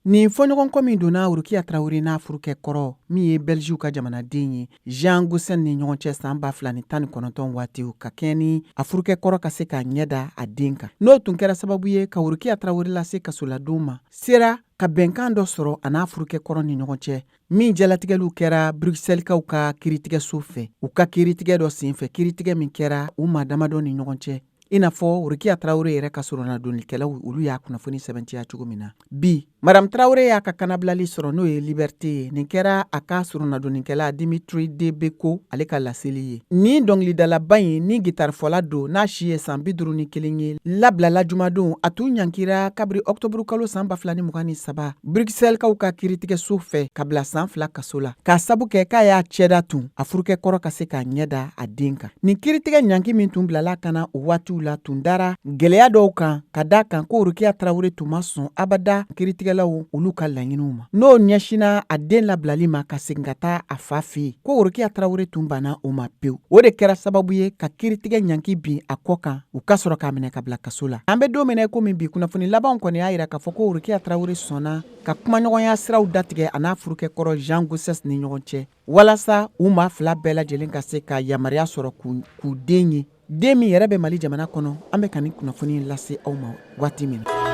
Nin fɔɲɔgɔnkɔ min donna Rokiya Tarawele n'a furukɛ kɔrɔ min ye Bɛlisiw ka jamanaden ye Jean Goossens ni ɲɔgɔn cɛ san 2019 waatiw ka kɛɲɛ ni a furukɛ kɔrɔ ka se k'a ɲɛ da a den kan, n'o tun kɛra sababu ye ka Rokiya Tarawele lase kasoladon ma, sera ka bɛnkan dɔ sɔrɔ a n'a furukɛ kɔrɔ ni ɲɔgɔn cɛ min jalatigɛliw kɛra Bruxelleskaw ka kiiritigɛso fɛ, u ka kiiritigɛ dɔ senfɛ, kiiritigɛ min kɛra u maa damadɔ ni ɲɔgɔn cɛ. I n'a fɔ Rokiya Tarawele yɛrɛ ka soronadonnikɛlaw, olu y'a kunnafoni sɛbɛntiya cogo min na bi, Madame Tarawele y'a ka kanabilali sɔrɔ, n'o ye liberté ye. Nin kɛra a ka soronadonnikɛla Dimitri Debeko, ale ka laseli ye. Nin dɔnkilidalaba in ni gitarifɔla don, n'a si ye san 51 ye, labilala jumadon. A tun ɲankira kabiri ɔkutɔburu kalo san 2023 Bruxelleskaw ka kiiritigɛso fɛ ka bila san 2 kaso la, k'a sabu kɛ k'a y'a cɛda tun a furukɛ kɔrɔ ka se k'a ɲɛ da a den kan. Nin kiiritigɛ ɲanki min tun bilala kan na o waatiw la tun dara gɛlɛya dɔw kan, ka da kan ko Rokiya Tarawele tun ma sɔn abada kiiritigɛlaw olu ka laɲiniw ma, n'o ɲɛsinna a den labilali ma ka segin ka taa a fa fɛ yen, ko Rokiya Tarawele tun banna o ma pewu. O de kɛra sababu ye ka kiiritigɛ ɲanki bin a kɔ kan, u ka sɔrɔ k'a minɛ ka bila kaso la. An bɛ don min na komi bi, kunnafoni labanw kɔni y'a yira k'a fɔ ko Rokiya Tarawele sɔnna ka kumaɲɔgɔnya siraw datigɛ a n'a furukɛ kɔrɔ Jean Goossens ni ɲɔgɔn cɛ, walasa u maa fila bɛɛ lajɛlen ka se ka yamaruya sɔrɔ k'u den ye, den min yɛrɛ bɛ Mali jamana kɔnɔ. An bɛ ka nin kunnafoni lase aw ma waati min na.